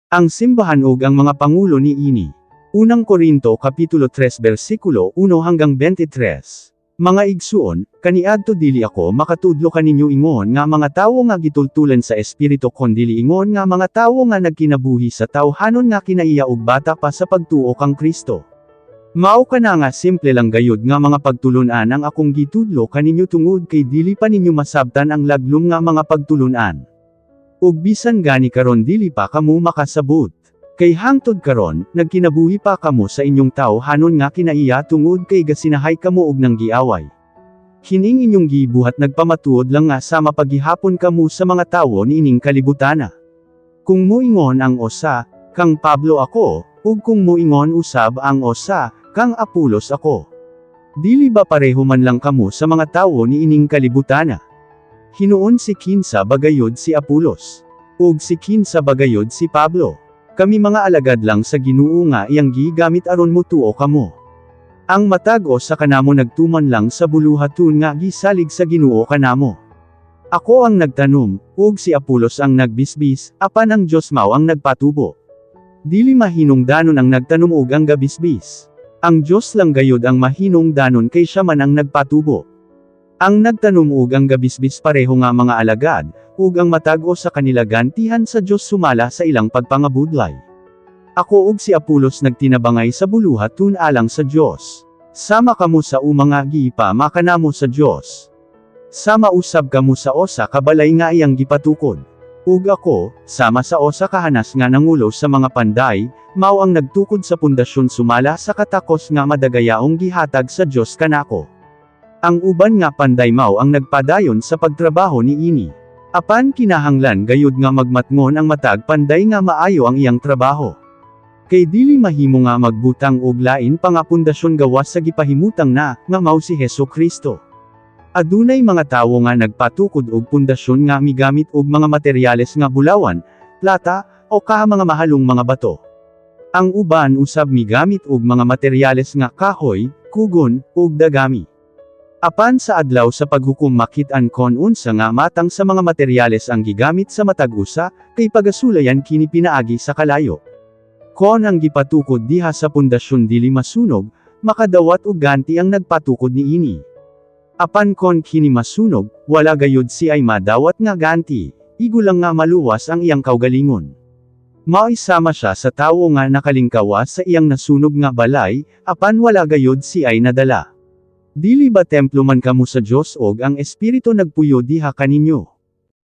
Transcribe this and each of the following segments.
Ang simbahan ug ang mga pangulo niini. Unang Korinto kapitulo 3 bersikulo 1 hanggang 23. Mga igsuon, kaniadto dili ako makatudlo kaninyo ingon nga mga tawo nga gitultulan sa espiritu kondili ingon nga mga tawo nga nagkinabuhi sa tawhanon nga kinaiya ug bata pa sa pagtuo kang Kristo. Mao kana nga simple lang gayud nga mga pagtulun-an ang akong gitudlo kaninyo tungod kay dili pa ninyo masabtan ang laglum nga mga pagtulun-an. Ug bisan gani karon dili pa kamo makasabot. Kay hangtod karon, nagkinabuhi pa kamo sa inyong tawhanon nga kinaiya tungod kay gasinahay kamo og nanggiaway. Kining inyong gibuhat nagpamatuod lang nga sama paghihapon kamo sa mga tawo niining kalibutana. Kung muingon ang usa, "Kang Pablo ako," ug kung muingon usab ang usa, "Kang Apolos ako." Dili ba pareho man lang kamo sa mga tawo niining kalibutana? Hinuon si kinsa bagayod si Apolos? Ug si kinsa bagayod si Pablo? Kami mga alagad lang sa Ginoo nga iyang gigamit aron mutuo kamo. Ang matag usa kanamo nagtuman lang sa buluhaton nga gisalig sa Ginoo kanamo. Ako ang nagtanom, ug si Apolos ang nagbisbis, apan ang Dios mao ang nagpatubo. Dili mahinungdanon ang nagtanom ug ang gabisbis. Ang Dios lang gayud ang mahinungdanon kay siya man ang nagpatubo. Ang nagtanom ug ang gabisbis pareho nga mga alagad, ug ang matag usa kanila gantihan sa Dios sumala sa ilang pagpangabudlay. Ako ug si Apolos nagtinabangay sa buluhaton alang sa Dios. Sama kamo sa uma nga giipama kanamo sa Dios. Sama usab kamo sa usa ka balay nga iyang gipatukod. Ug ako, sama sa usa ka hanas nga nangulo sa mga panday, mao ang nagtukod sa pundasyon sumala sa katakos nga madagayaong gihatag sa Dios kanako. Ang uban nga panday mao ang nagpadayon sa pagtrabaho niini. Apan kinahanglan gayud nga magmatngon ang matag panday nga maayo ang iyang trabaho. Kay dili mahimo nga magbutang og lain pa nga pundasyon gawas sa gipahimutang na, nga mao si Hesu Kristo. Adunay mga tawo nga nagpatukod og pundasyon nga migamit og mga materyales nga bulawan, plata, o kaha mga mahalong mga bato. Ang uban usab migamit og mga materyales nga kahoy, kugon, ug dagami. Apan sa adlaw sa paghukom makit-an kon unsa nga matang sa mga materyales ang gigamit sa matag usa, kay pagasulayan kini pinaagi sa kalayo. Kon ang gipatukod diha sa pundasyon dili masunog, makadawat og ganti ang nagpatukod niini. Apan kon kini masunog, wala gayud siay madawat nga ganti, igo lang nga maluwas ang iyang kaugalingon. Maoy sama siya sa tawo nga nakalingkawas sa iyang nasunog nga balay, apan wala gayud siay nadala. Dili ba templo man kamo sa Dios og ang Espiritu nagpuyo diha kaninyo?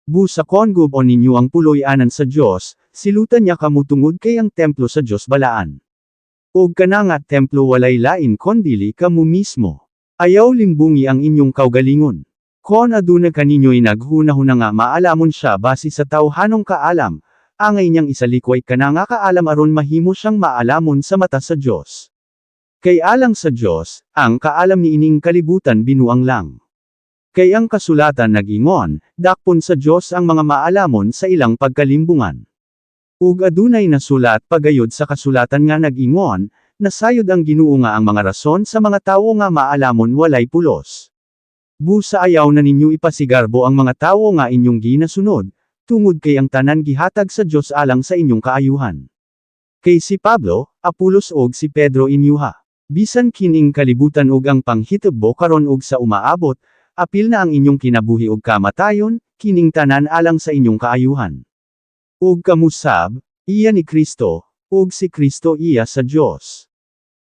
Busa kon gub-on ninyo ang puloy-anan sa Dios, silutan niya kamo tungod kay ang templo sa Dios balaan. Og kana nga templo walay lain kondili kamo mismo. Ayaw limbungi ang inyong kaugalingon. Kon aduna kaninyo'y naghunahuna nga maalamon siya base sa tawhanong kaalam, angay niyang isalikway kana nga kaalam aron mahimo siyang maalamon sa mata sa Dios. Kay alang sa Dios, ang kaalam niining kalibutan binuang lang. Kay ang kasulatan nag-ingon, "Dakpon sa Dios ang mga maalamon sa ilang pagkalimbungan." Ug adunay nasulat pagayod sa kasulatan nga nag-ingon, "Nasayod ang Ginoo nga ang mga rason sa mga tawo nga maalamon walay pulos." Busa ayaw na ninyo ipasigarbo ang mga tawo nga inyong ginasunod, tungod kay ang tanan gihatag sa Dios alang sa inyong kaayuhan. Kay si Pablo, Apolos og si Pedro inyuha. Bisan kining kalibutan ug ang panghitabo karon ug sa umaabot, apil na ang inyong kinabuhi ug kamatayon, kining tanan alang sa inyong kaayuhan. Ug kamo sab, iya ni Kristo, ug si Kristo iya sa Dios.